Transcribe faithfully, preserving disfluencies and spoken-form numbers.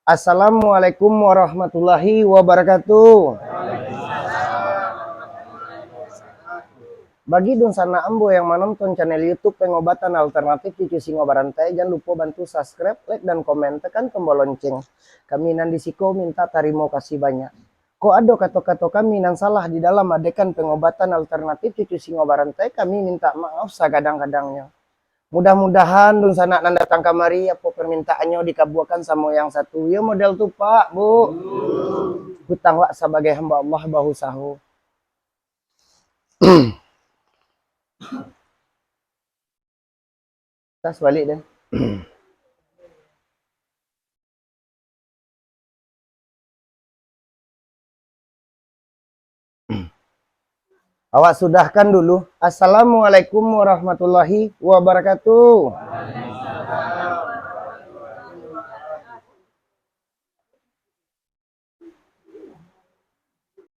Assalamualaikum warahmatullahi wabarakatuh. Bagi dunsanak ambo yang manonton channel YouTube Pengobatan Alternatif Cucu Singo Barantai, jan lupo bantu subscribe, like, dan komen, tekan tombol lonceng. Kami nan di siko minta tarimo kasih banyak. Kok ado kato-kato kami nan salah di dalam adekan pengobatan alternatif cucu singo barantai, kami minta maaf sagadang-gadangnyo. Mudah-mudahan dunsanak nan datang kamari, apo permintaannyo dikabuakan samo yang satu. Yo model tu, Pak, Bu. Hutang wak sabagai hamba Allah, bausaho. Tas balik deh. Awak sudahkan dulu. Assalamualaikum warahmatullahi wabarakatuh.